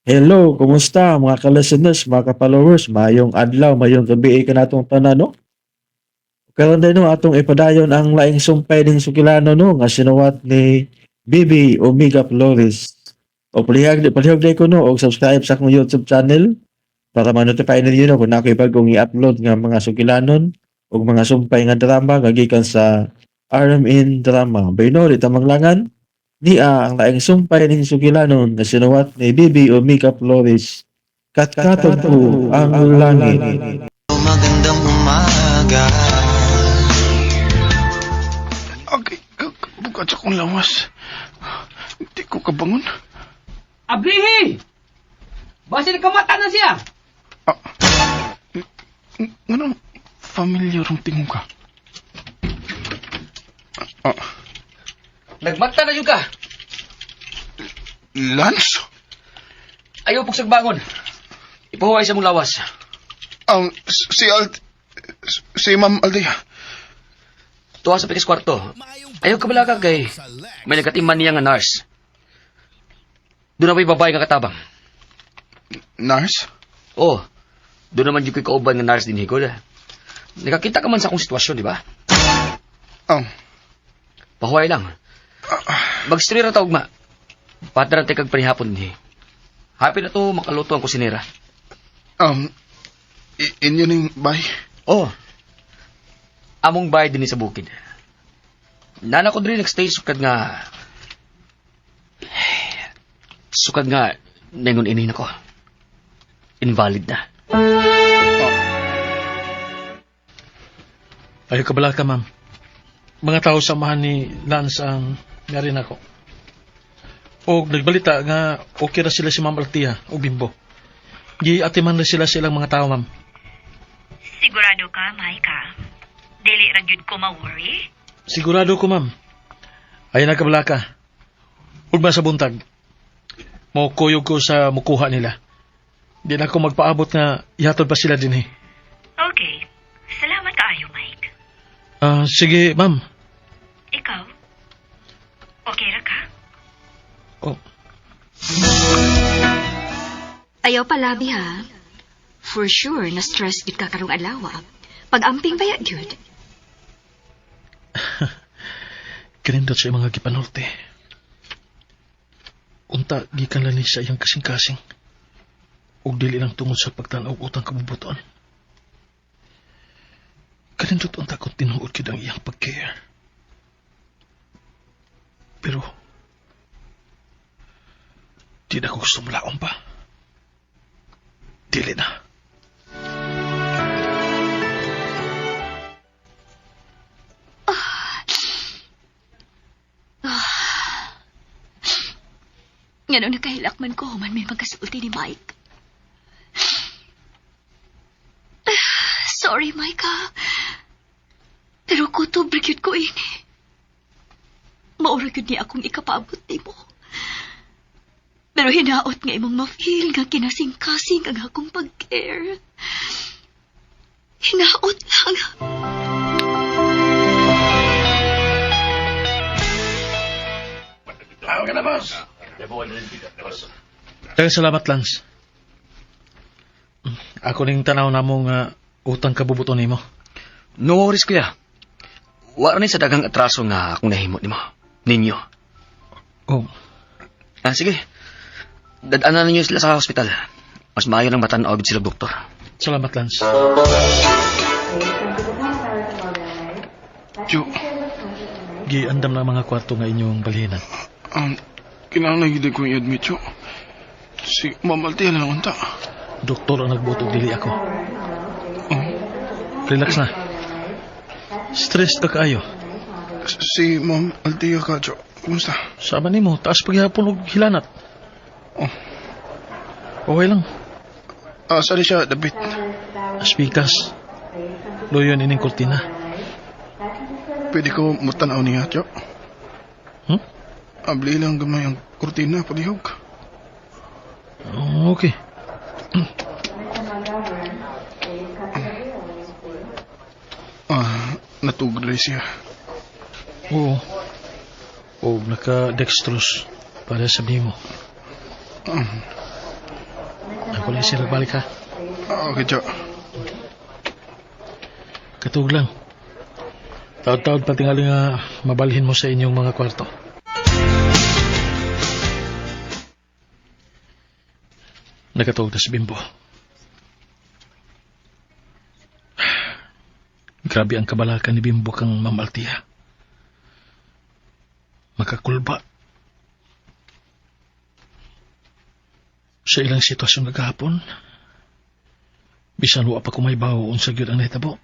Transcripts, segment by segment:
Hello, kumusta mga ka-listeners, mga ka-followers? Mayong adlaw, mayong gabi kanatong tanan, no? Karon din, no, atong ipadayon ang laing sumpay ning sukilano, no, nga sinuwat ni Bibi Omega Flores. O palihog palihog ko, no, og subscribe sa akong YouTube channel para ma-notify ninyo, no, kung naa ko'y bagong i-upload nga mga sukilanon ug mga sumpay nga drama nga gikan sa RMN Drama. Bayno, di tamanglangan. Nia ang laing sumpay ning sukilanon nga sinuwat ni Bibi Omega Flores. Katkaton ko ang langit. Magandang umaga. Okay, bukat sa akong lawas. Di ko kabangon. Ablihi! Basi nagkamata na siya! Ah, nganong familiar ang tingog ka? Ah, Nagmata na yun ka! Lance? Ayaw pagsigbangon. Ipahuway sa mong lawas. Si Ma'am Aldea. Tuwa sa pikas kwarto. Ayaw kabala ka kay may nagkatiman niya nga nurse. Doon na ba'y babae nga katabang? Nurse? Oh, doon naman yung ko'y kauban nga nurse din higol. Nakakita ka man sa akong sitwasyon, di ba? Pahuway lang. Mag-stray ra ta ugma. Patara tayo kag panihapon ni. Happy na to makaluto ang kusinera. Inyo ning bay? Oh. Among bayad din sa bukid. Nana ko diri nagstay sukad nga ningon ini nako. Invalid na. Ayaw kabala ka, ma'am. Mga tao sa amahan ni Lance ang meron ako. O nagbalita nga okay ra sila si Ma'am Altia o Bimbo. Giatiman na sila sa ilang mga tao, ma'am. Sigurado ka, Maika? Dili ra gyud ko ma-worry? Sigurado ko, ma'am. Ayaw na kabala ka. Ugma sa buntag. Mokuyog ko sa mukuha nila. Di na ako magpaabot nga ihatod pa sila din eh. Okay. Salamat kaayo, Mike. Ah, sige, ma'am. Ikaw? Okay ra ka? Oh, Ayaw palabi ha. For sure, na-stress gid ka karong adlaw. Pag-amping baya gyud. Kinindot sa mga gipanorte. Unta, gikan lang ni sa iyang kasing-kasing. Ug dili lang tungod sa pagtan-aw og utang kabubuton. Kanindot unta kung tinuod gyud ang iyang pag-care. Pero, di na ko gusto mulaon pa. Dili na. Ngano nakahilak man ko human may magkasulti ni Mike. Sorry, Mike ha. Pero kutob ra gyud ko ini. Maura gyud ni akong ikapaabot nimo. Pero hinaot nga imong ma-feel nga kinasing-kasing ang akong pag-care. Hinaot lang. Daghang salamat, Lance. Ako ning tanaw namo nga utang kabubuton nimo. No worries, kuya. Wala ni sa daghang atraso nga akong nahimo nimo. Ninyo. Oh, Ah, sige. Dadaanan ninyo sila sa hospital. Mas maayo nang matan-aw gid sila doktor. Salamat, Lance. Jo, Giandam na mga kwarto nga inyong balhinan. Kinahanglan gid ko i-admit, Jo. Si Ma'am Althea na lang unta. Doktor ang nagbuot og dili ako. Oh, Relax na. Stress ka kaayo. Si Ma'am Althea ka, Jo. Kumusta? Sama nimo, taas paghihapon og hilanat. Oh. Okay lang. Ah, sali siya, David. Aspikas. Luyon ining kurtina. Pwede ko mutanaw niya, Jo. Hmm? Abli lang gamay ang kurtina, palihog. Oh, okay. Ah, natug rin siya. Oo. O, naka-dextrose para sa nimo. Ah. Ako lang siya nagbalik ha. Okay, Jo. Katug lang. Taod-taod patingali nga mabalhin mo sa inyong mga kwarto. Nakatuog na si Bimbo. Grabe ang kabalakan ni Bimbo kang Ma'am Altia. Makakulba. Sa ilang sitwasyon kagahapon, bisan wa pa kumaybaw unsa gyud ang nahitabo.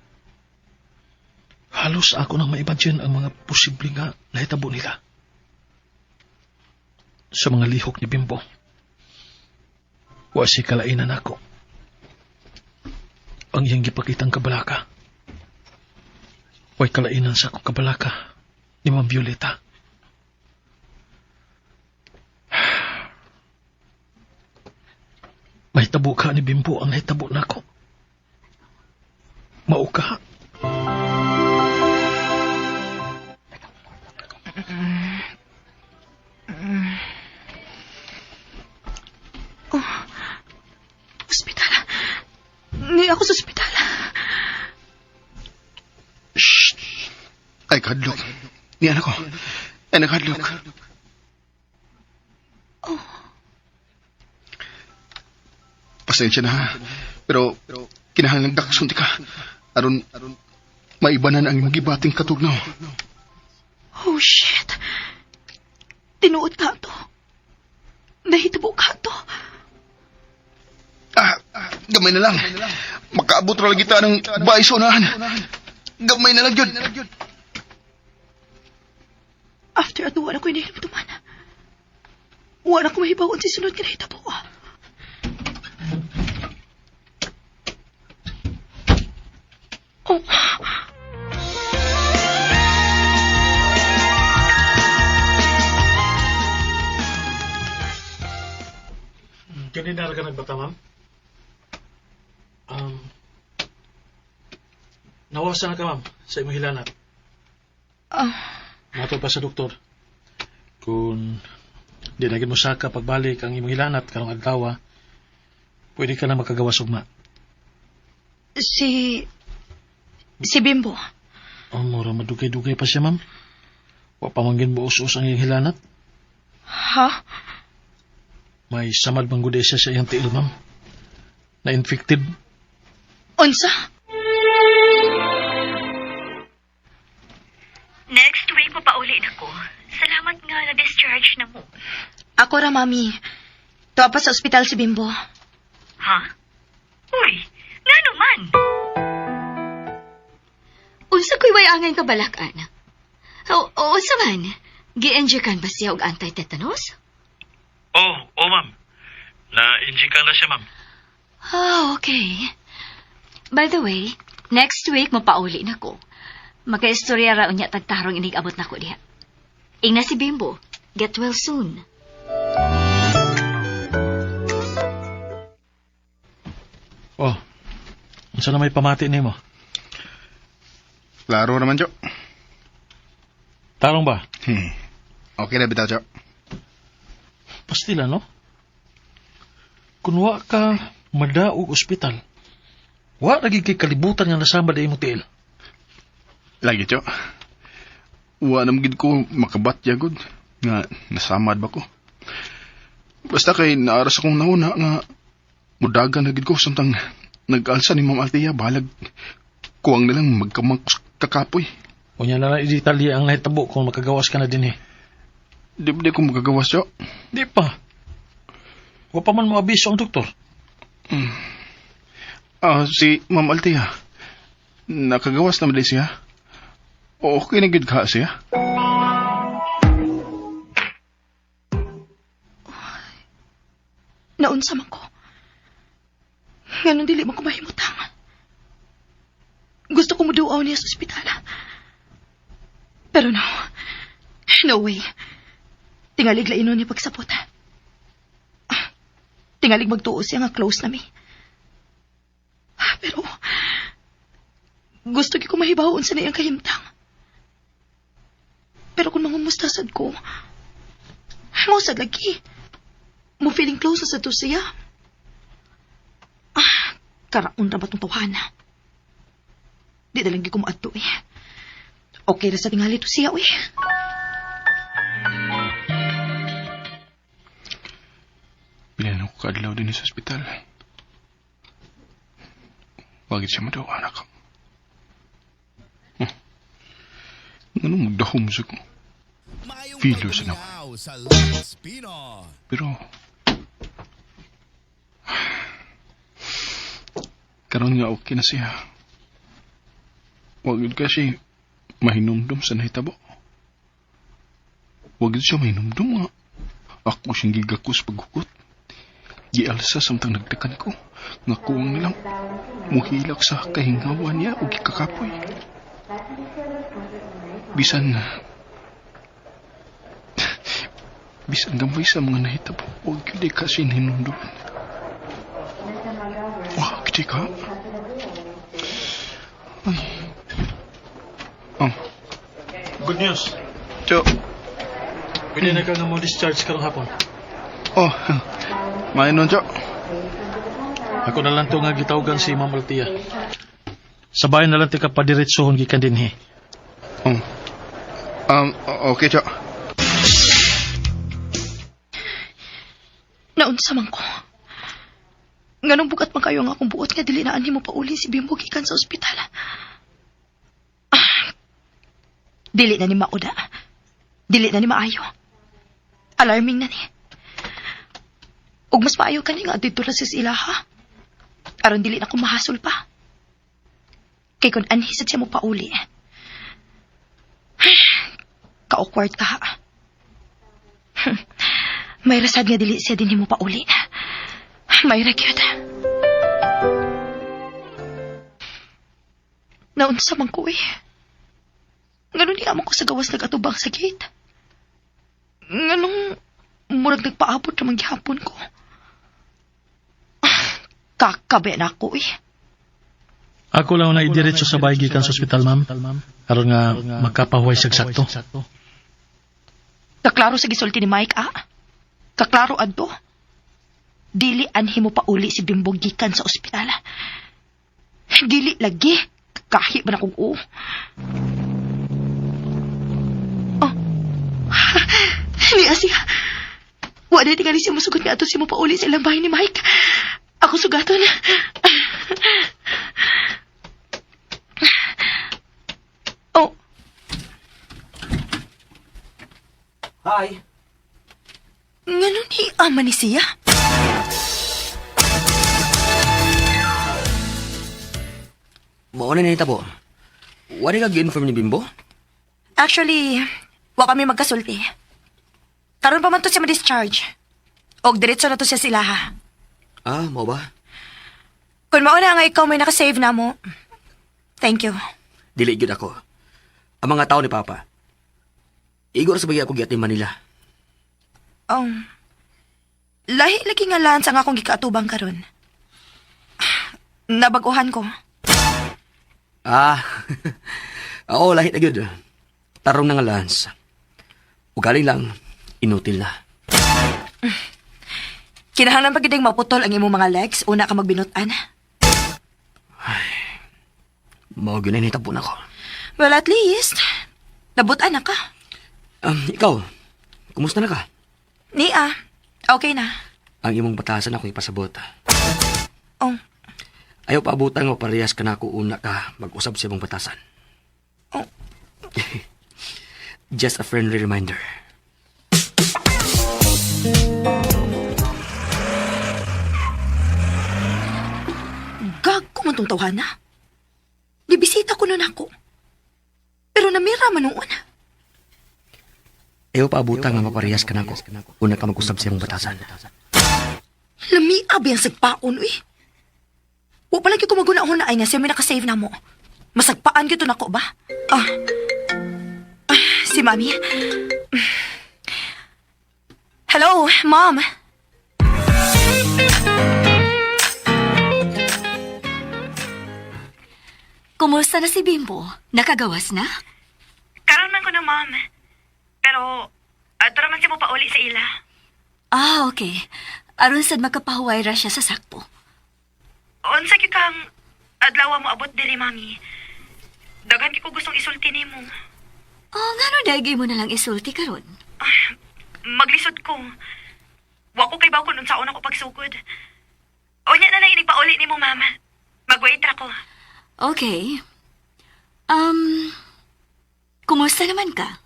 Halos ako nang ma-imagine ang mga posible nga nahitabo nila. Sa mga lihok ni Bimbo, wa si kalainan ako. Ang iyang gipakitang kabalaka. Way kalainan sa akong kabalaka ni Ma'am Violeta. Mahitabo ka ni Bimbo ang nahitabo nako. Mao ka. Ospital. Ni ako sa ospital. Shh! Ay, kadlok. Ni anak ko. Ay, nakadlok. Oh. Pasensya na ha. Pero, kinahanglan dakson ti ka. Aron, maibanan ang imong gibating katugnaw. Oh, shit. Tinuod ka to. Nahitabo ka to. Ah, gamay na lang. Makaabot ra lagi ta ng bahay sa unahan. Gamay na lang yun. After ato, wala ko inahinumduman. Wala ko mahibaw si sunod ka nahitabo. Oh. Ganina ka nagbata, ma'am? Nawasa na ka, ma'am, sa imong hilanat. Nato pa sa doktor. Kung di na gid mo saka pagbalik ang imong hilanat karong adlaw, pwede ka na makagawas ugma. Si Bimbo. Oh, mura madugay-dugay pa siya, ma'am. Wa pa man gid buos-us ang iyang hilanat. Ha? May samad man gud siya sa iyang tiil, ma'am. Na-infected. Unsa? Next week mapauli na ko. Salamat nga na-discharge na mo. Ako ra, mami. Tuwa pa sa ospital si Bimbo. Ha? Uy, ngano man? Unsa ko'y wayangan ka balakan? O, unsa man? Gi-injectan ba siya og anti-tetanus? Oh, oh, ma'am. Na-injectan na siya, ma'am. Ah, okay. By the way, next week mapauli na ko. Makaistorya ra unya tagtarong inig-abot na ko diha. Ingna si Bimbo. Get well soon. Oh, unsa na may pamati nimo? Klaro naman, Jo. Tarong ba? Okay na bitaw, Jo. Pastila, no? Kung wa ka madaog ospital, wa lagi kay kalibutan nga nasama di imong tiil. Lagi, Jo. Wa na gid ko makabat yagod nga nasamad ba ko. Basta kay naaras akong nauna nga mudagan na gid ko samtang nag-alsa ni Ma'am Althea balag kuwang nilang magkamangkos kakapoy. Unya na lang i-detalye ang nahitabo kung makagawas ka na din eh. Di ba di ko magagawas, Jo? Di pa. Wa pa man moabiso ang doktor. Ah, si Ma'am Althea. Nakagawas naman din siya. Okay na gid ka siya. Naunsa man ko. Nganong dili man ko mahimutang. Gusto ko muduaw niya sa ospital. Pero no. No way. Tingalig lainon niya pagsapot. Tingalig magtuo siya nga close na mi. Pero gusto ko mahibaw unsa na iyang kahimtang. Pero kung mangumusta sad ko, mo sad lagi. Mo feeling close na sa to siya. Karaon ra ba tong tawhana? Di na lang gyud ko moadto eh. Okay ra sa tingali to siya uy. Pila na ko kaadlaw din sa ospital. Wagit siya madaw, anak. Huh. Ano magdahom sa ko? Filo sa nako. Pero... Karon nga okay na siya. Wag yun kasi mahinumdum sa nahitabo. Wag yun siya mahinumdum nga. Ako siyang gigakos paghugot. Gialsa samtang nagdakan ko. Nga kuwang nilang muhilak sa kahingawan niya o gikakapoy. Bisan bisan gamay sa mga nahitabo, huwag yun kasi hinunduan. Wag di ka. Ay. Oh, Good news. Cho. Pwede na ka nga mo discharge karong hapon. Oh, main nun, Cho. Ako na lang to nga gitawagan si Ma'am Altia. Sabayan na lang ti ka padiretsohon gikan dinhi. Oh. Okay, Cho. Naunsa man ko. Nganong bugat man kayo ang akong buot nga dili na anhi mo pauli si Bimbo gikan sa ospital. Ah, dili na ni mauda. Dili na ni maayo. Alarming na ni. Ug mas maayo kani nga didto ra sa ilaha. Aron dili na ko mahasol pa. Kay kun anhi sad siya mo pauli. Ka-awkward ka. May rasad nga dili siya din mo pauli. May ragyod. Naunsa man ko eh. Ganun niya ko sa gawas nag-atubang sa gate. Nganong murag nagpaabot naman gihapon ko. Kakabe na ako eh. Ako lang na idiretso sa bahay gikan sa ospital, ma'am. Aron nga makapahuway siyag sakto. Kaklaro sa gisulti ni Mike ah. Kaklaro adto. Dili anhi mo pauli si Bimbo gikan sa ospital. Dili lagi. Kahi ba na kong oo. Oh. Niya siya. Wala tingali siya musugot nga ato siya mo pauli sa ilang bahay ni Mike. Ako sugaton. Oh, Hi. Ngano ni ama ni siya? Mao na nahitabo. Wala ka gi-inform ni Bimbo? Actually, wa kami magkasulti. Karon pa man to siya ma-discharge. Og diretso na to siya sila ha. Ah, mao ba? Kung mauna nga ikaw may nakasave na mo. Thank you. Dili gyud ako. Ang mga tao ni Papa. Igor sa bagay ako giat ni Manila. Lahi lagi nga lans ang akong gikaatubang karon. Nabaguhan ko. Ah. Oo, lahi na gyud. Tarong na nga Lance. Ugaling lang, inutil na. Kinahanglan pa gid maputol ang imong mga legs una ka magbinutan. Mao gyud na nahitabo nako. Well, at least nabutan na ka. Ikaw, kumusta na ka? Nia, okay na. Ang imong batasan ako ipasabot. Oh, Ayaw paabutan nga parehas ka na ako una ka mag-usab sa imong batasan. Oh. Just a friendly reminder. Gag ko man tong tawhana. Gibisita ko nun ako. Pero namira man noon. Ayaw paabutan nga maparehas ka na ako una ka mag-usab sa imong batasan. Lami abi ang sagpaon, uy. Wa pala gyud ko maguna-una ay nga siya may nakasave na mo. Masagpaan gyud to nako ba? Ah. Ah, si Mami. Hello, Mom. Kumusta na si Bimbo? Nakagawas na? Karon man ko na, Mom. Pero adto ra man siya mo pauli sa ila. Ah, okay. Aron sad makapahuway ra siya sa sakto. Unsa gyud kang adlaw mo abot diri, mami? Daghan kay ko gustong isulti nimo. Oh, ngano daigay mo na lang isulti karon? Ah, maglisod ko. Wa ko kay bakon unsaon ako pagsugod. Unya na lang inigpauli nimo, mama. Mag-wait ra ko. Okay. Kumusta naman ka?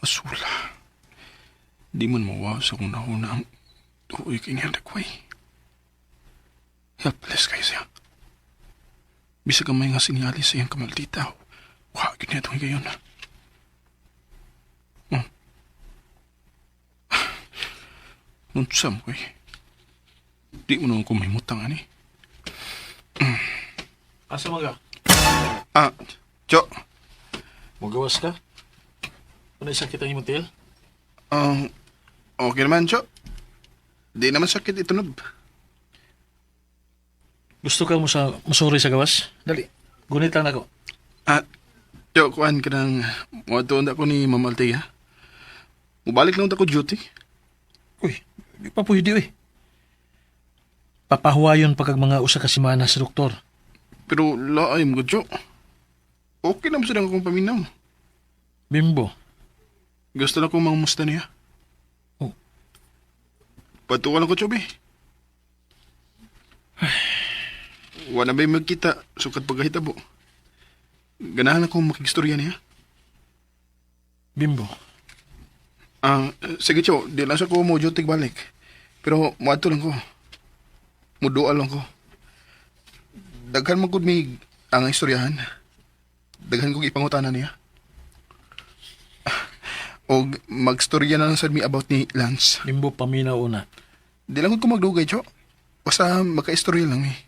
Asula. Di man mawa sa kung nauna ang tuoy kay nga dakway. Helpless kayo siya. Bisag gamay nga sinyalis sa iyang kamaldita. Wa, gyud niya itong higayon. Oh. Unsa mo eh. Di mo naman ko may mutang ani. Asa man ka? Ah, Cho. Magawas ka? Ano sakit ang imong tiil? Okay naman, Cho. Di naman sakit itunob. Gusto ka mo sa musuri sa gawas? Dali. Gunit lang nako. Ah, Cho, kuan ka ng muadto ko ni Ma'am Althea. Mubalik lang ko duty. Uy, di pa pwede uy. Papahuwayon pa kag mga usa ka semana sa doktor. Pero laay mo, Cho. Okay naman sila akong paminaw. Bimbo. Gusto lang kong mangamusta niya. Oh. Patuwa lang ko, Cho, be. Wala ba'y magkita sukat pagkahitabo? Ganahan akong makigstorya niya. Bimbo. Ah, sige, Cho. Di lang sa ko mo duty balik. Pero muadto lang ko. Mudual lang ko. Daghan man gud may ang istoryahan. Daghan kong ipangutana niya. Og magstorya na lang sad mi about ni Lance. Bimbo paminaw una. Di lang gud ko magdugay, Cho. Basta makaistorya lang eh.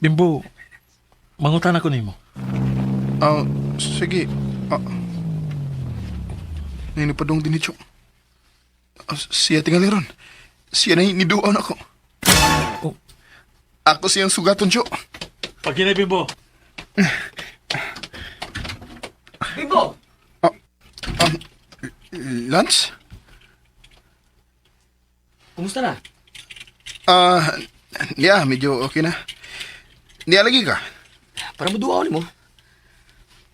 Bimbo, mangutan ako nimo. Ah, sige. Ah. Ninipadong din ni Cho. Ah, siya tingali ron. Siya na niduan ako. Oh. Ako siyang sugaton, Cho. Paghinay, Bimbo. Bimbo! Lance? Kumusta na? Ah, yeah, medyo okay na. Niya lagi ka? Para mo duwa mo.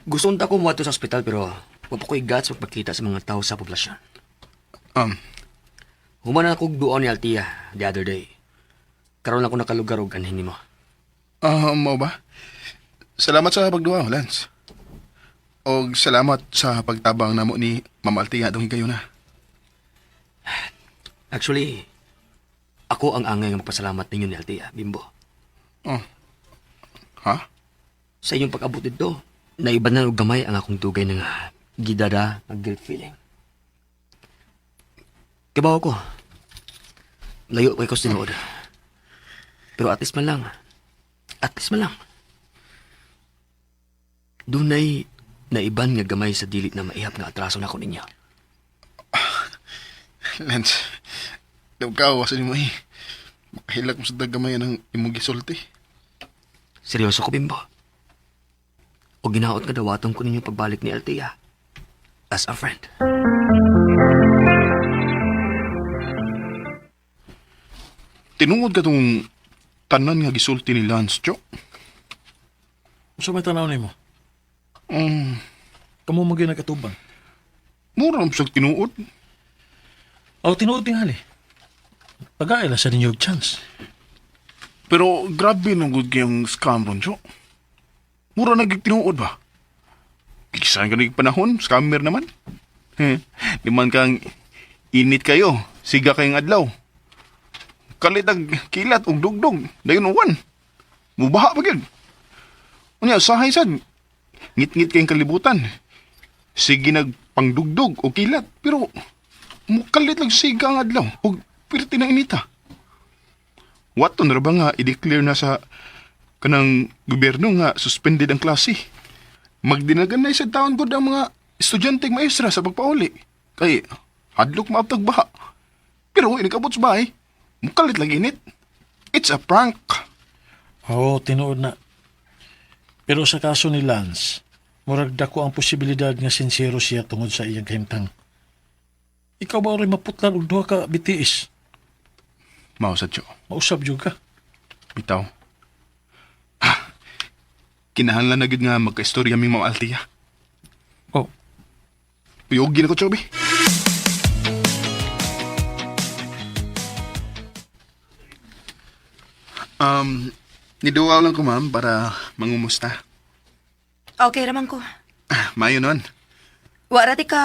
Gusto unta ko muadto sa ospital pero wa pa ko'y guts magpakita sa mga tao sa poblasyon. Human na akong duwa ni Altia the other day. Karon ako nakalugar og anhin nimo. Ah, mao ba? Salamat sa pagduwa, Lance. Og salamat sa pagtabang namo ni Ma'am Althea atong higayon na. Actually, ako ang angay nga magpasalamat ninyo ni Altia, Bimbo. Oh. Ha? Sa inyong pag-abot dito, naiba na og gamay ang akong dugay nga gidada nga guilt feeling. Kibaw ko. Layo kay ko sa tinuod. Pero at least man lang. At least man lang. Dunay naiban nga gamay sa dili na maihap nga atraso na ako ninyo. Lance, daw ka, wasan mo eh. Makahilak mo sa dagamay ng imong gisulti. Seryoso ko, Bimbo. O ginaot nga dawaton ko ninyo pagbalik ni Althea. As a friend. Tinungod ka tong tanan nga gisulti ni Lance, Cho. Unsa may tanaw nimo? Kamo man gyud nagkatubang. Mura lang sa tinuod. Aw tinuod tingali. Pagaila sa ninyo og chance. Pero grabe nung good kayong scam ron, Cho. Mura na gig tinuod ba? Gigisahan ka na panahon, scammer naman. Di man kang init kayo, siga kayong adlaw. Kalit ang kilat og dugdog, dayon uwan. Mubaha pa gyud. Unya, sahay sad. Ngit-ngit kayong kalibutan. Sige nagpangdugdog o kilat, pero mukalit lang siga ang adlaw og pirti ng inita. Waton ra ba nga i-declare na sa kanang gobyerno nga suspended ang klase. Magdinagan na sa taon gud ang mga estudyante maestra sa pagpauli. Kay hadlok maabtag baha. Pero inikabot sa bahay, mukalit lang init. It's a prank. Oo, tinuod na. Pero sa kaso ni Lance, murag dako ang posibilidad nga sinsero siya tungod sa iyang kahimtang. Ikaw ba rin maputlan og duha ka BTS? Mao sa tiyo. Mausab jud ka. Bitaw. Ah, kinahanglan na gid nga magkaistorya mi Ma'am Altia. Oh, Puyogin ako, Chobi. Niduwaw lang ko, ma'am, para mangumusta. Okay raman ko. Ah, Maayo nun. Wara ti ka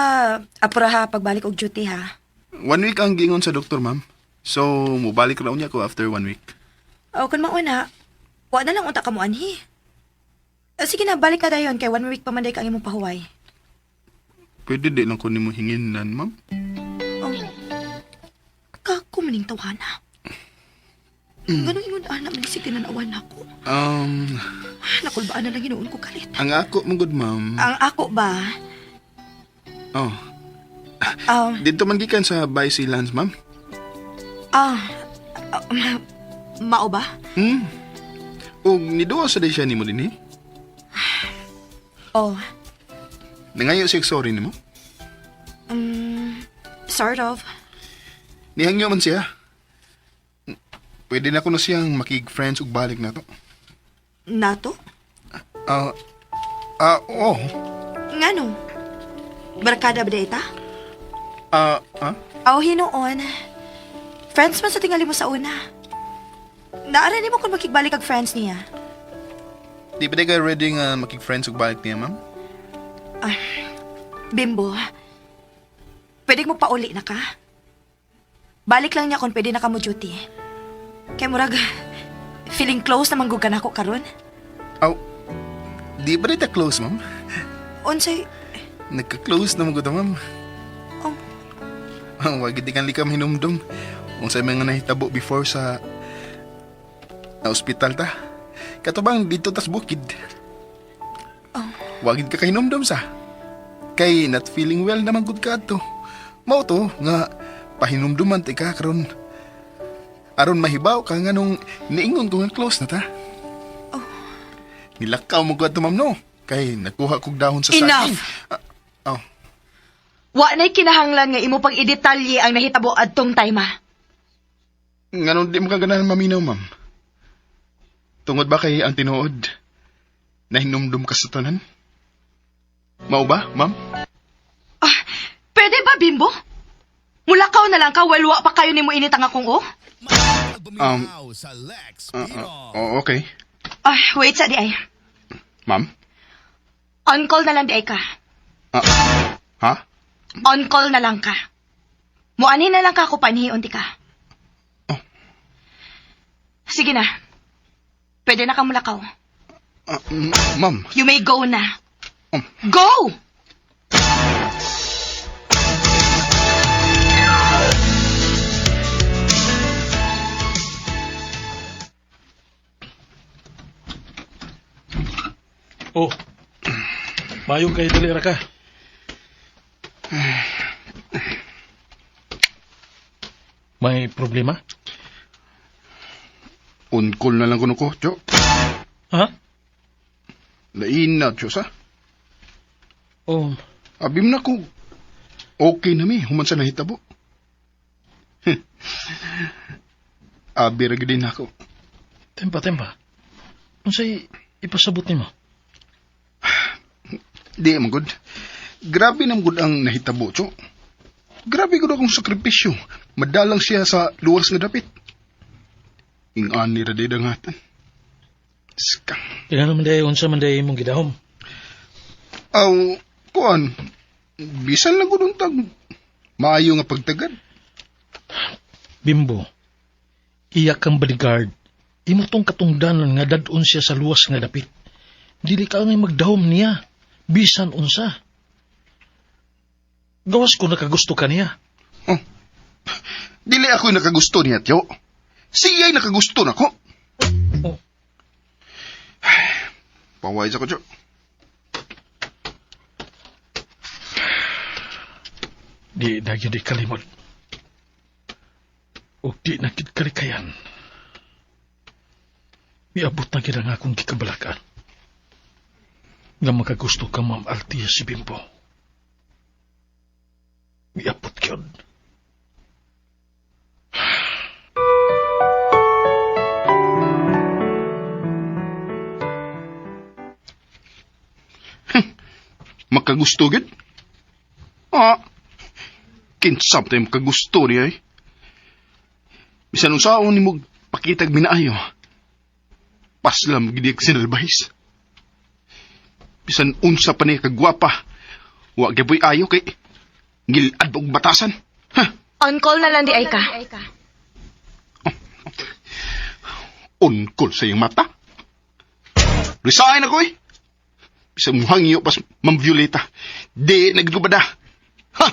apura ha pagbalik og duty ha. 1 week ang gingon sa doktor, ma'am. So, mubalik raw niya ko after 1 week. O kun mauna, wa na lang unta ka mo anhi. Eh, sige na, balik na dayon kay 1 week pa man day ka ang imong pahuway. Pwede di lang ko nimo hingin nan, ma'am. Oh. Kako maning tawhana. Ganong ingon ana man si tinanawan nako. Nakulbaan na lang hinuon ko kalit. Ang ako mong good, ma'am. Ang ako ba? Oh, Um, dito man gikan sa Bay si Lance, ma'am. ah, ah, mao ba? Og niduwa sa di siya nimo dinhi. Oh, Nangayo siya sorry nimo. sort of. Nihangyo man siya. Pwede na ko na siyang makig-friends ug balik na to. Nato? Ah, ah, oh. Ngano? Barkada ba ita? Ah, ah? Aw, hinuon. Friends man sa tingali mo sa una. Naara nimo kung makigbalik ag friends niya. Di ba di ka ready nga makig-friends ug balik niya, ma'am? Bimbo, pwede mo pauli na ka? Balik lang niya kung pwede na ka mo duty. Kay murag, feeling close na manggugan ako karon. Aw, di ba di ta close, ma'am? Unsay, Nagka-close na mo ma'am. Oh. Ang wag di kan likam hinumdum. Unsay mga nahitabo before sa na ospital ta. Katubang dito tas bukid. Oh. Wagid ka kahinumdum sa. Kay not feeling well naman gud ka adto. Mao to nga pahinumduman ti ka karon. Aron mahibaw ka nga nung niingon ko nga close na ta. Oh. Nilakaw mo ko adto ma'am no. Kay nakuha kog dahon sa Enough! saging. Ah, oh. Wa na'y kinahanglan nga imo pang idetalye ang nahitabo adtong time. Nganong di mo ka ganahan maminaw, ma'am? Tungod ba kay ang tinuod? Nahinumdum ka sa tanan? Mao ba, ma'am? Ah, pwede ba, Bimbo? Mulakaw na lang ka, while wa pa kayo nimo init ang akong oh. Oh, okay. Ah, wait sa di ay. Ma'am? On call na lang di ay ka. Ah, ha? On call na lang ka. Muanhin na lang ka ako panhiun ti ka. Oh. Sige na. Pwede na kang mulakaw. Ah, ma'am, You may go na. Oh. Go! Oh. Mayo kay dali ra ka. May problema? on call na lang kuno ko, Cho. Ha? Lain na, Cho, sa. Oh, Abim na ko. Okay na mi, human sa nahitabo. Abi ra gid din ako. tempa tempa. Unsay ipasabot nimo? Di man gud. Grabe na gud ang nahitabo, Cho. Grabe gud akong sakripisyo. Madalang siya sa luwas nga dapit. Ingan ni ra di dangatan. Skang. Tingnan man day unsa man day imong gidahom. Aw, kuan. Bisan lang gud untag maayo nga pagtagad. Bimbo. Iya kang bodyguard. Imo tong katungdanan nga dad-on siya sa luwas nga dapit. Dili ka ngay magdahom niya. Bisan unsa. Gawas ko nakagusto ka niya. Oh. Dili ako'y nakagusto niya, Tiyo. Siya'y nakagusto nako. Oh. Paway sa ko, Tiyo. Di na gyud kalimot. Og di na gid kalikayan. Miabot na gid ang akong gikabalakan. Nga makagusto ka, Ma'am Altia, si Bimbo. Miabot gyud. Makagusto gid? Ah, kinsab tayo makagusto niya eh. Bisan unsaon ni mo pakitag minaayo. Paslam gid niya sinalbahis. Bisan unsa pa niya kagwapa. Wa gyud ayo kay gilad og batasan. Ha? On call na lang di ay ka. On call sa iyong mata. Resign ako eh. Bisan muhangyo pas Ma'am Violeta. Di nagdubada. Ha!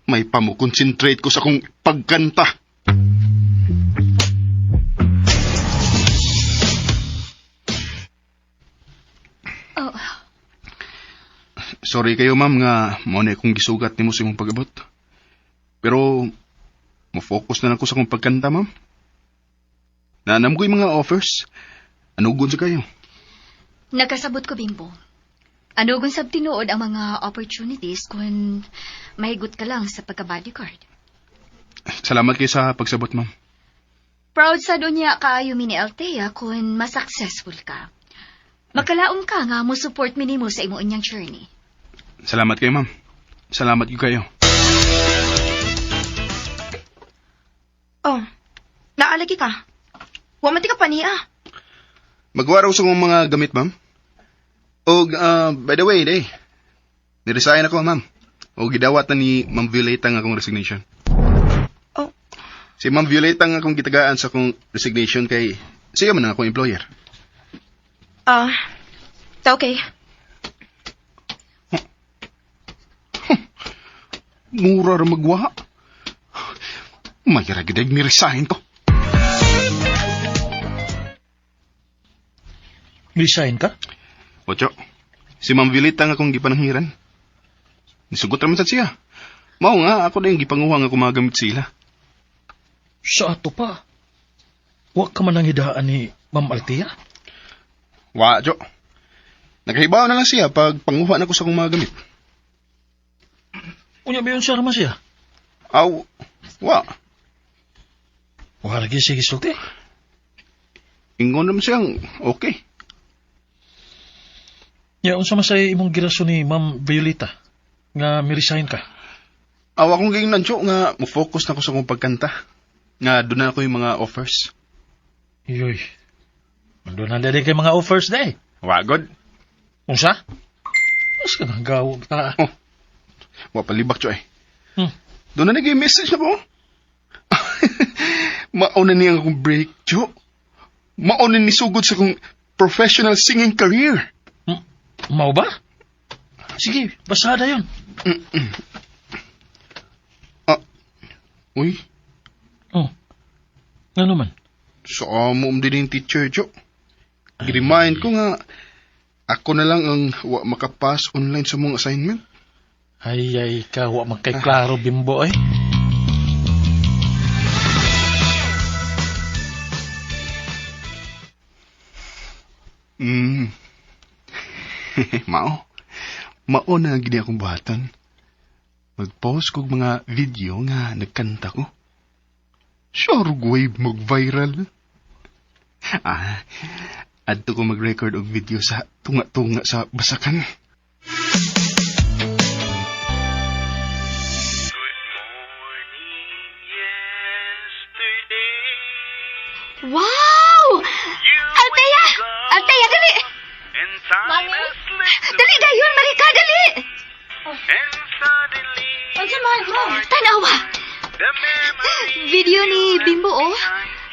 May pamukonsentrate ko sa akong pagkanta. Oh, Sorry kayo ma'am nga mao na akong gisugat nimo sa imong pag-abot. Pero mo-focus na lang ko sa akong pagkanta, ma'am. Naanam ko yung mga offers. Anugon sa kayo? Nakasabot ko, Bimbo. Ano kung sab tinuod ang mga opportunities kung mahigot ka lang sa pagka-bodyguard. Salamat kayo sa pagsabot, ma'am. Proud sa dunya kaayo mi ni Althea kung mas-successful ka. Makalaom ka nga mo support mi nimo sa imo unyang journey. Salamat kayo, ma'am. Salamat gyud kayo. Oh, naalagi ka. Wa man ti ka paniya. Magwaraw sa kong mga gamit, ma'am. Og, by the way, day, niresign ako, ma'am. O gidawat na ni Ma'am Violeta ang akong resignation. Oh. Si Ma'am Violeta ang akong gitagaan sa akong resignation kay siya man ang akong employer. Ah, ta okay. Mura ra magwa. May ragidag ni resign ko. Resign ka? Ocho, si Ma'am Violeta ang akong gipananghiran. Nisugot raman sad siya. Mao nga, ako na yung gipanguha nga akong mga gamit sila. Sa ato pa. Wa ka man ang hidaan ni Ma'am Altia? Wa, Jo. Nakahibaw na lang siya pag panguha na ko sa akong mga gamit. Unya ba yun siya naman siya? Aw, wa. Wa lagi siya gisulti. Ingon naman siyang okay. Ya, unsa man say imong girason ni Ma'am Violeta nga mi-resign ka? Aw, akong giingnan, Jo, nga mo-focus na ko sa akong pagkanta. Nga, doon na ako yung mga offers. Yoy. Ando na dali kay mga offers day. Wa, God. Unsa? Mas ka nang gawo ta. Oh. Wa, palibak, Jo, eh. Hmm. Doon na nag-message na po. Mauna niya akong break, Jo. Mauna ni sugod sa akong professional singing career. Mao ba? Sige, basada yun. Ah, uy, Oh. Ngano man? sa amo din yung teacher, Jo. Remind ko nga, ako na lang ang wa makapass online sa mong assignment. Ay, ay, ka, wa man kay klaro, Bimbo, eh. Mm. Mao. Mao na gini akong buhatan. Mag-post kog mga video nga nagkanta ko. Sure way mag-viral. Ah, adto ko mag-record og video sa tunga-tunga sa basakan. Wow! Althea! Althea, dali! Dali dayon, Marika, dali! Unsa man, ma'am? Tanawa! Video ni Bimbo, oh.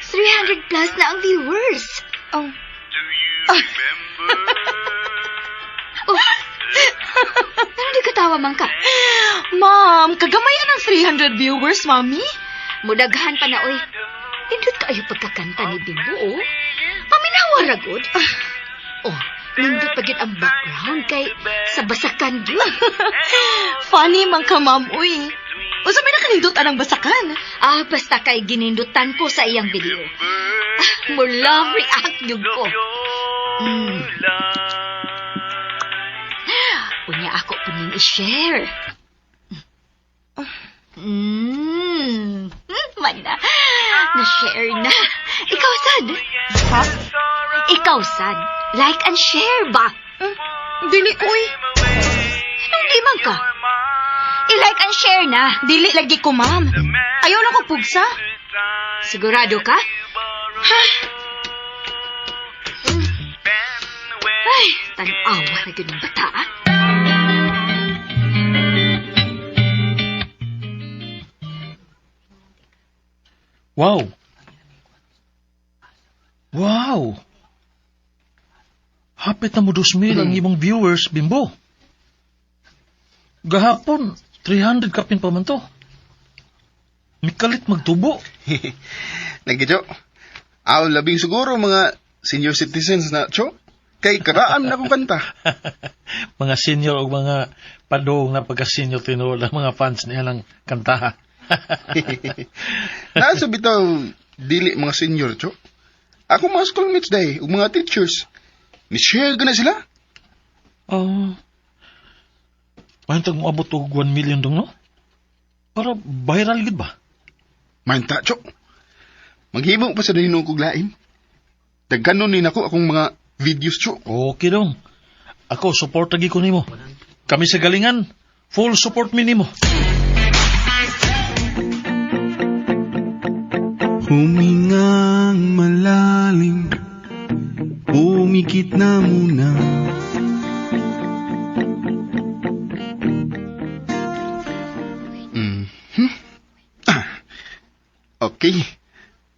300 plus na ang viewers. Oh. Oh. Pero di ka tawa man ka. Ma'am, kagamayan ang 300 viewers, mami. Mudaghan pa na, oy. Nindot kaayo pagkakanta ni Bimbo, oh. Paminawa ra gud. Oh, nindot pa gyud ang background kay sa basakan gyud. Funny man ka, ma'am, uy. Unsa may nakanindot anang basakan? Ah, basta kay ginindutan ko sa iyang video. Ah, mo love react yun ko. Unya ako po ning i-share. Man na. Na-share na. Ikaw, sad. Ha? Ikaw, sad. Like and share ba? Dili, uy. Anong di man ka? I-like and share na. Dili lagi ko, ma'am. Ayaw lang ko pugsa. Sigurado ka? Ha? Ay, tanawa na yun ang bata, ah. Wow! Wow! Hapit na mo 2,000 ang imong viewers, Bimbo. Gahapon, 300 kapin pa man to. Mikalit magtubo. Lagi, Cho. Aw, labing siguro mga senior citizens na, Cho. Kay karaan na kong kanta. Mga senior o mga padong na pagka-senior tinuod ang mga fans niya ng kantaha. Nasa bitaw, dili mga senior, Cho. Ako mga schoolmates day, ug mga teachers. Ni-share ka na sila. Oh. Mahintag mo abot og 1 million dong, no? Para viral gid ba? Manta, Cho. Maghimo pa sa dahinong kog lain. Daghanon ni nako akong mga videos, Cho. Okay dong. Ako, support lagi ko nimo. Kami sa galingan, full support mi nimo. Humingang malalim, pumikit na muna. Ah. Okay.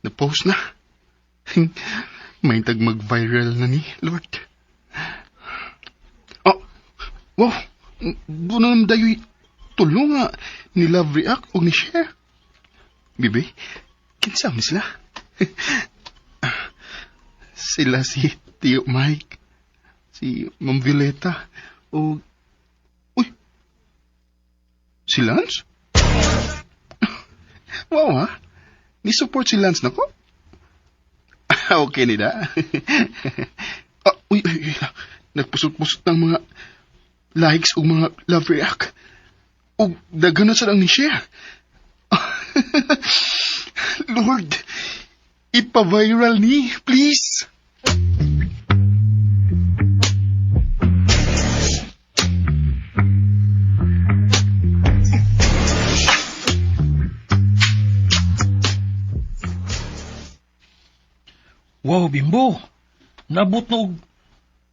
Na-post na. May tag mag-viral na ni, Lord. Oh, wow. Doon na naman dayo'y tulong nga ni Love React o ni Share. Bibi, kinsa man sila? Sila si Tio Mike, si Ma'am Violeta, o... Uy! Si Lance? Wow, ha? Ni-support si Lance nako? Okay nila. Ah, uy, uy, uy, nagpusot-pusot ng mga likes o mga love react. O daghan na sa lang ni share. Lord, ipa-viral ni, please. Wow, Bimbo. Nabot na og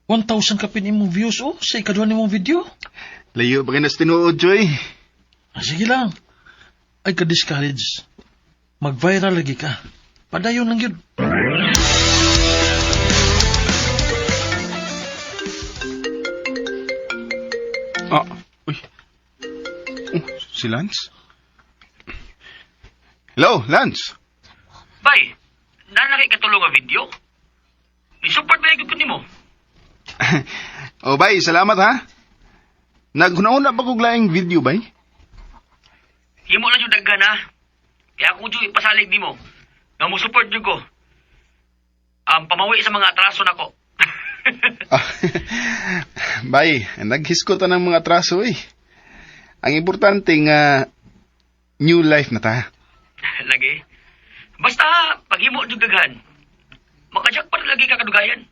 1,000 kapin imong views oh sa ikaduha nimong video. Layo pa kayo na sa tinuod, Joy. Ah, sige lang. Ay ka-discourage. Mag-viral lagi ka. Padayon lang yun. Ah, uy. Oh, si Lance? Hello, Lance. Bay, nalaki katulong nga video. Ni-support ba yung ko nimo? Oh, bay, salamat ha. Naghuna-una pa kog laing video, bay. Himo lang yung daghan ha. Kaya ako yung ipasalig nimo. Nga mo support jud ko. Ang pamawi sa mga atraso nako. Ah, bay, naghisko ta ng mga atraso eh. Ang importante nga new life na ta. Lagi. Basta paghimo jud daghan. Makajackpot lagi ka kadugayan.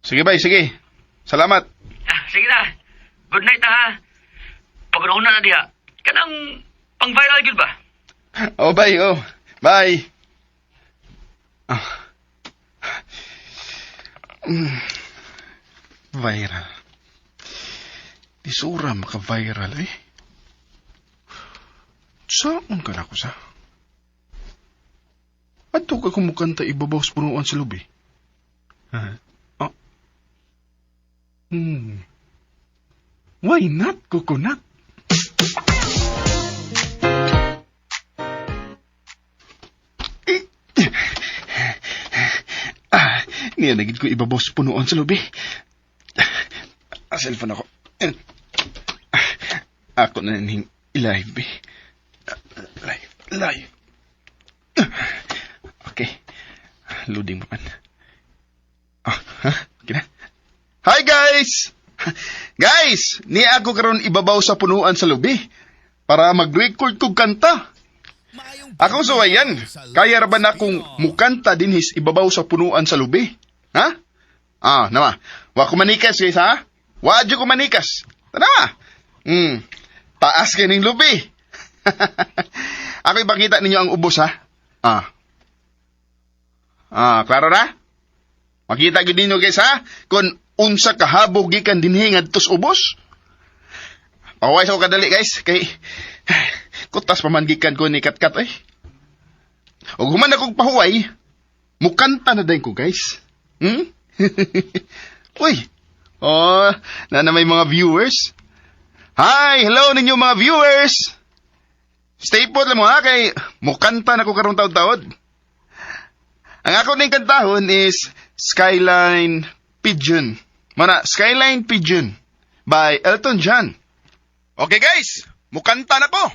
Sige, bay, sige. Salamat. Ah, sige na. Good night na ha. Pag-una na diha. Kanang pang-viral gyud ba? Oh, bye, oh. Bye. Ah. Viral. Di sura maka-viral eh. Saan ka na ko sa? Adto ka kumukanta ibabaw sa punuan sa lubi. Ah. Why not, coconut? Ah, niya nagid ko ibabaw sa punuan sa lubi. Ah, cellphone ako. Ah, ako na ning i-live eh. Loading pa man. Ah, ha? Kina. Hi guys! Guys, ni ako karon ibabaw sa punuan sa lubi para mag-record kog kanta. Akong suwayan, kaya ra ba na kung mukanta dinhis ibabaw sa punuan sa lubi? Ha? Ah, nawa. Wa ko manikas guys ha? Wa jud ko manikas. Tanawa. Taas kay ning lubi. Ako ipakita ninyo ang ubos ha. Ah. Ah, klaro na? Makita gyud ninyo guys ha kung unsa kahabog gikan dinhi ngadto sa ubos. Paway sa ko kadali guys kay kutas pa man gikan ko ni Katkat eh. Ug human akong pahuway, mukanta na dayon ko guys. Uy. Oh, na na may mga viewers. Hi, hello ninyo mga viewers. Stay put lang mo ha kay mukanta na ko karong taod-taod. Ang ako ning kantahon is Skyline Pigeon. Mana, Skyline Pigeon by Elton John. Okay guys, mukanta na ko.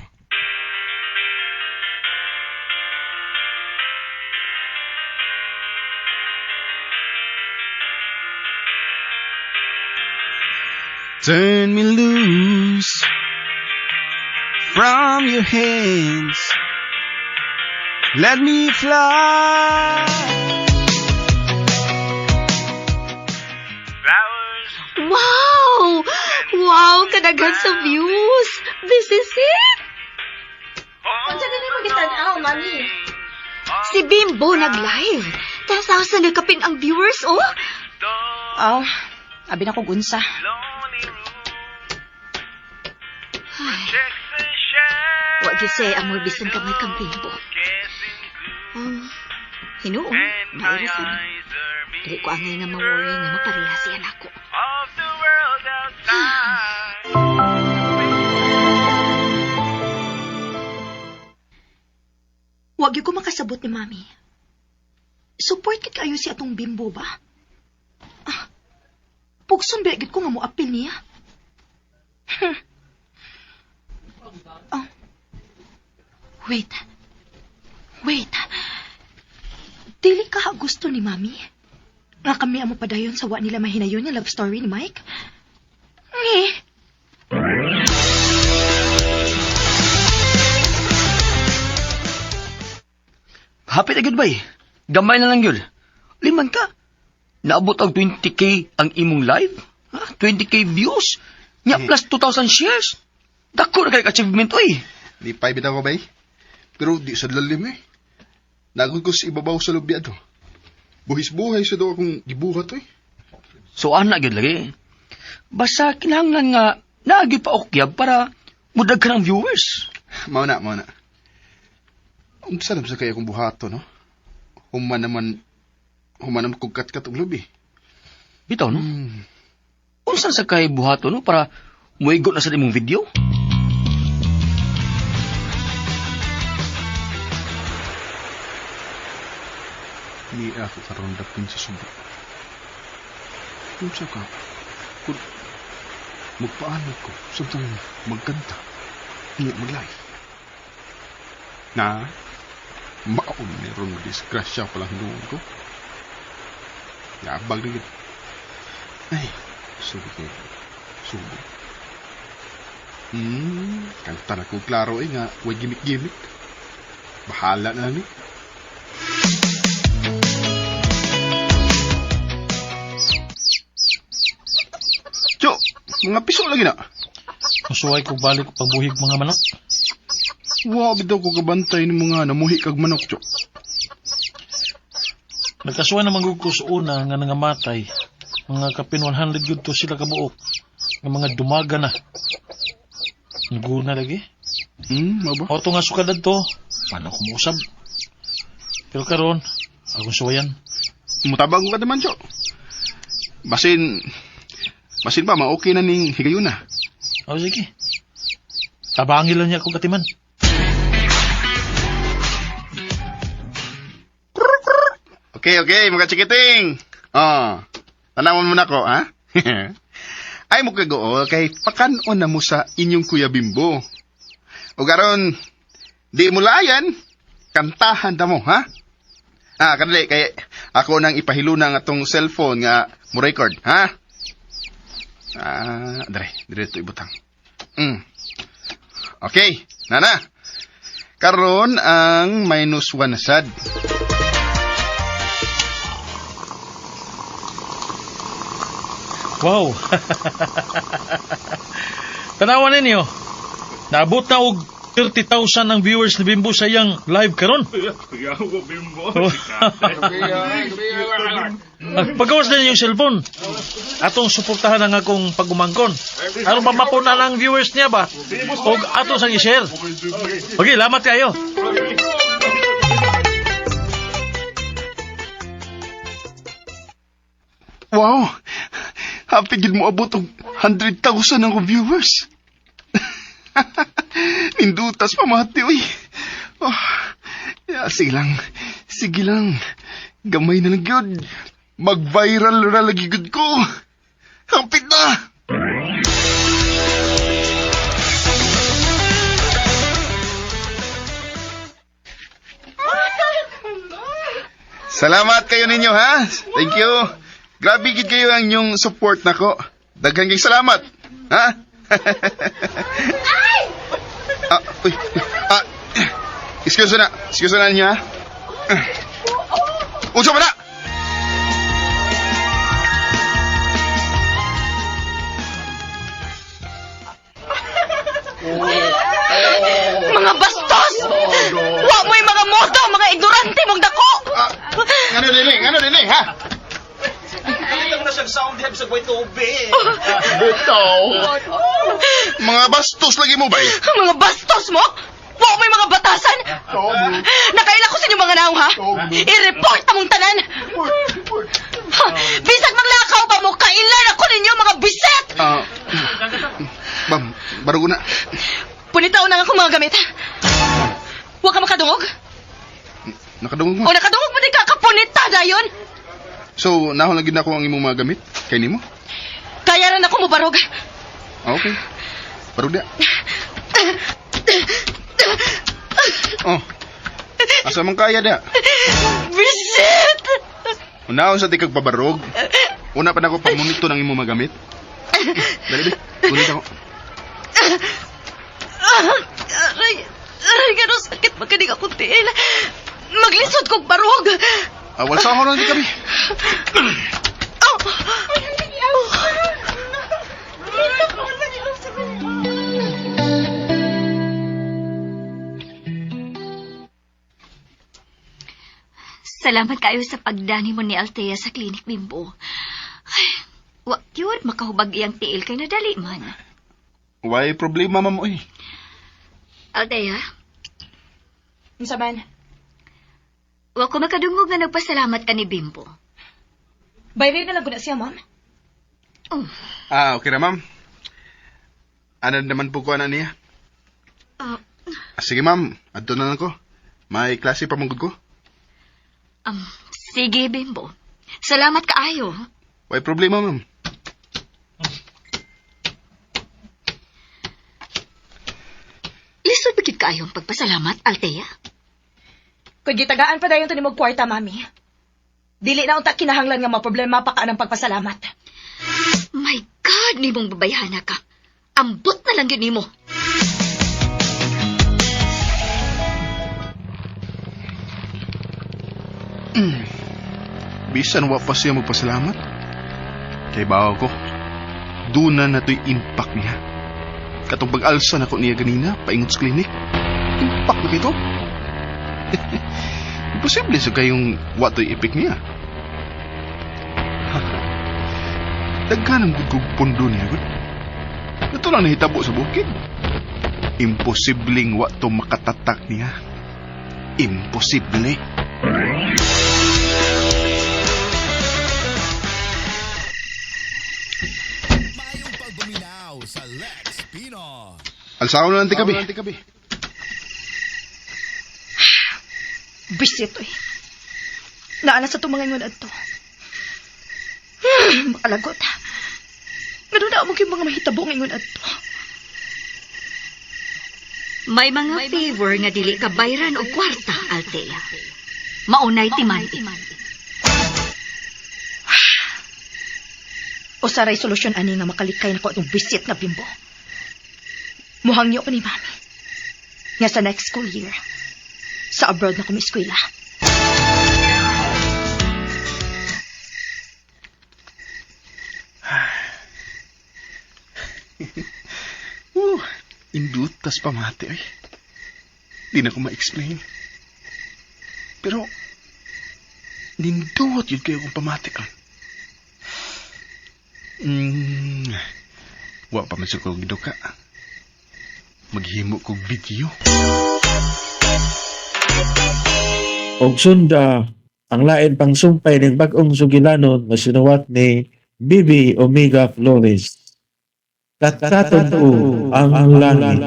Turn me loose from your hands. Let me fly. Wow! Wow, kadaghan sa views! This is it! Unsa na nimo gitan-aw, mami? Si Bimbo nag-live. 10,000 na kapin ang viewers, oh! Aw, abi na kog unsa. Ay, wa gyud say amor bisan kamay kang Bimbo. Hinuon, naira sad. Dili ko angay nga ma-worry nga mapareha siya nako. Wag gyud ko makasabot ni mami. Support kit kayo si atong Bimbo ba? Ah, pugson ba gyud ko nga moapil niya? Oh. Wait. Wait. Dili ka gusto ni mami? Nga kami ang mapadayon sa wa nila mahinayon nga love story ni Mike? Eh. Hapit na gyud bay. Gamay na lang yun. Liman ka. Naabot og 20K ang imong live? Ha? 20K views? Nya plus 2,000 shares? Dako na kay achievement oy. Di pa bitaw ko bay. Pero di sa lalim eh. Nagod ko sa ibabaw sa lubi ato. Buhis-buhay sa daw akong gibuhat eh. So ana gyud lagi. Basta kinahanglan nga naa gyud pa okyab para mudag ka ng viewers. Mao na, mao na. Unsa naman sa kaya akong buhato, no? Human naman kong katkat og lubi. Bitaw no. Unsa sa kay buhato no para muigo na sa imong video? Ni ako karon dapin sa subo. Unsa ka? Kung magpaano ko, samtang magkanta, niya mag-live. Na, maon ni ron disgrasya palang hinuon ko. Yabag na yun. Ay, subo ko. Subo. Kanta na ko klaro eh nga, way gimmick-gimmick. Bahala na ni. Cho, mga piso lagi na. Musuway ko balik pagbuhig mga manok. Wa bitaw ko kabantay ni mga namuhi kag manok, Cho. Nagkasuway na manggug ko sa una nga nangamatay. Mga kapin 100 gyud to sila kabuok. Nga mga dumaga na. Naguna lagi. Mao ba? Auto nga sukadad to. Paano ko mausab? Pero karon, akong suwayan. Mutabang ka naman, Cho. Basin ba, ma-okay na ning higayuna. O sige. Tabangin lang niya akong katiman. Okay, mga chikiting. Oh, tanawon mo na ko, ha? Ay mo kagoo, kay pakanon na mo sa inyong Kuya Bimbo. O karon, di mo layan, kantahan ta mo, ha? Ah, kadali, kay Ako nang ipahiluna ang atong cellphone nga mo record, ha? Ah, dre, dre to ibutang. Okay, nana. Karon ang -1 na sad. Wow. Tanawan ninyo. Naabot na og 30,000 ang viewers ni Bimbo sa iyang live karon. Pagawas na yung cellphone. Atong suportahan ang akong pagumangkon. Aron pa mapuna ang viewers niya ba? Og ato sang i-share. Okay, lamat kayo. Wow! Happy gid mo abot og 100,000 ang viewers. Nindutas pamati oy. Oh, ya, sige lang. Sige lang. Gamay na lang gyud. Mag-viral ra lagi gyud ko. Hapit na! Salamat kayo ninyo ha. Thank you. Grabe gid kayo ang inyong support nako. Daghan kay salamat. Ha? Ah, uy. Ah, excuse na. Excuse na ninyo ha. Unsa ba na? Mga bastos! Wa mo'y mga moto, mga ignorante mong dako! Ah, ngano dili? Ngano dili ha? Bitaw. Mga bastos lagi mo ba eh? Mga bastos mo! Wa mo'y mga batasan! Nakaila ko sa inyong mga naong, ha? I-report among tanan! Ha, bisag manglakaw pa mo, kailan ako ninyo mga biset! Ah, bam, barugo na. Punitaw na nga akong mga gamit, ha? Wa ka makadungog? Nakadungog mo. O nakadungog mo di ka kapunita dayon? So, nahon lang gid nako ang imong mga gamit kay nimo? Kaya rin ako mobarog. Ah, okay. Barug dia. Oh. Asa man kaya dia? Biset! Unahon sa tikag pabarog. Una pa nako pamunito ng imong mga gamit. Dali, dali. Kunin ako. Aray, aray, gano'ng sakit maganing akong tiil. Maglisod kong barog. Ah, wal sa lang di kami. Oh. Salamat kayo sa pagdani mo ni Althea sa clinic, Bimbo. Ay, wa gyud makahubag iyang tiil kay nadali man. Why problema ma'am oy? Althea, Unsa man? wa ko makadungog nga nagpasalamat ka ni Bimbo. Bayre na lang ko na siya, ma'am. Oh, Ah, okay ra ma'am. Ano naman po ko ana niya? ah, Ah, sige ma'am, adto na lang ko. May klase pa manggod ko. sige, Bimbo. Salamat kaayo. Why problema ma'am? Lisod ba gyud kaayo ang pagpasalamat, Althea? Kung gitagaan pa dayon to ni kwarta, mami. Dili na unta kinahanglan nga maproblema pa ka ng pagpasalamat. My God, nimong babayhana ka. Ambot na lang yun nimo. Bisan wa pa siya magpasalamat. Kay bawo ko. Duna na to'y impact niya. Katong pag-alsa na ko niya ganina, paingot sa klinik. Impact na kito. Imposible sa kayong wa to'y epek niya. Daghan ang gud pundo niya gud. Ito lang nahitabo sa bukid. Imposibleng wa to makatatak niya. Imposible. Alsaon na lang ti kabi. Bisit, oy. Naana sa itong mga ingon adto. Makalagot. Ganun na mo mga mahitabo ng ingon adto. May mga favor nga dili ka bayran og kwarta, Althea. Maunay timan. Usa ray solusyon ani nga makalikay nako atong bisit nga Bimbo. Muhangyo ko ni Mami nga sa next school year, sa abroad na ko eskwela. Indot tas pamati ay. Di na ko ma-explain. Pero, ninduot yun kayo kung pamati ka. Wa pa man sa kong giduka. Maghimo kog video. Og sunda ang lain pang sumpay ning bag-ong sugilanon nga sinuwat ni Bibi Omega Flores. Katkaton ko ang langit.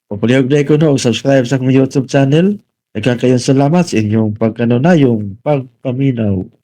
Papalihog na ko no, subscribe sa akong YouTube channel. Daghang kayong salamat sa inyong pagkanunayong pagpaminaw.